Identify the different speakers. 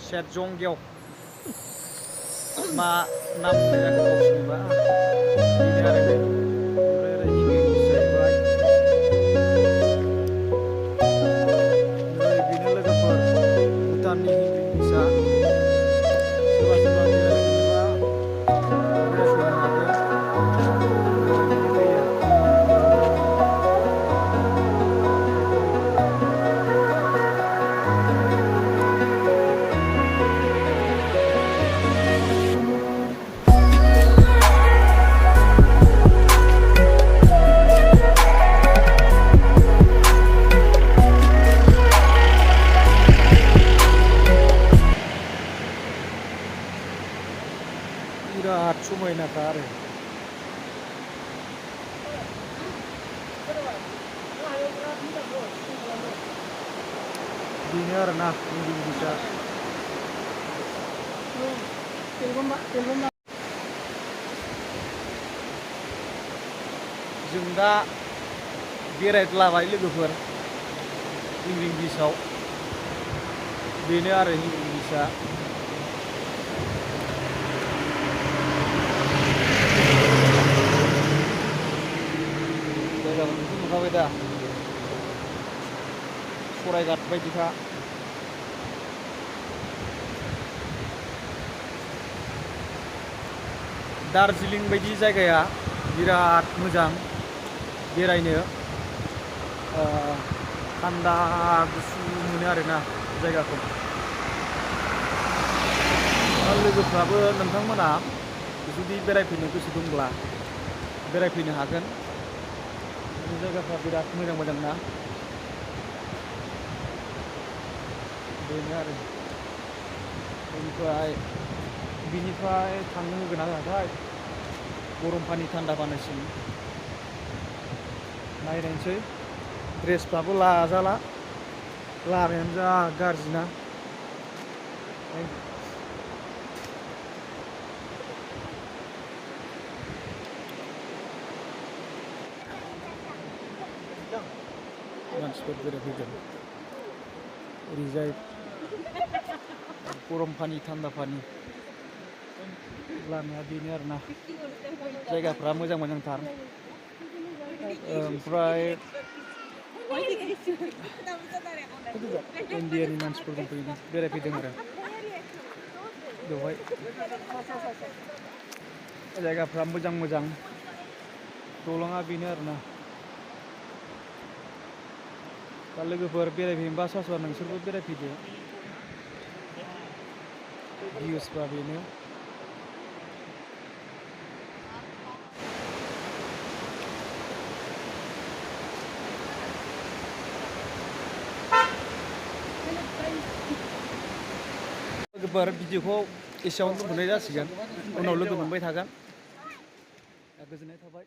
Speaker 1: Setjonggyeo मा नाम होननाय जाखो गावसिनिबा बेनो आरो नै ओमफ्राय ओरै हिंगिंगिस जाहैबाय नै बेनो लोगोफोर भुटाननि हिंगिंगिसआ सोरबा सोरबा बेरायहैनोबा बेरायफैनो हागोन बेनो दैया बिराद समायनाखा आरो बेनो आरोना हिंगिंगिसआ जों दा बेरायद्लाबाय लोगोफोर हिंगिंगिसआव बेनो आरो हिंगिंगिसआ जायगाफोरखौ नुखाबाय दा सरायघाट बायदिखा दार्जिलिं बायदि जायगाया बिराद मोजां बेरायनो थान्दा गुसु मोनो आरोना जायगाखौ लोगोफ्राबो नोंथांमोना जुदि बेरायफैनो गोसो दंब्ला बेरायफैनो हागोन जायगाफ्रा बिराद मोजां मोजां ना बेनो आरो बिनिफ्राय थांनो होगोन ना होआथाय गरम पानि थान्दा पानिसिम नायनायसै ड्रेसफ्राबो लाजाला लामायानो जा गाज्रि ना मानसिफोर बेरायफैदों ओरैजाय गरम पानि थान्दा पानि लामाया बेनो आरोना जायगाफ्रा मोजां मोजांथार ओमफ्राय इन्डियानि मानसिफोर दंफैयो बेरायफैदों आरो बेवहाय जायगाफ्रा मोजां मोजां दलङा बेनो आरोना दा लोगोफोर बेरायफैनोबा सासुआ नोंसोरबो बेरायफैदो भिउसफ्रा बेनो लोगोफोर भिडिअखौ एसेयावनो दोनथ'नाय जासिगोन उनाव लोगो मोनबाय थागोन गोजोननाय थाबाय।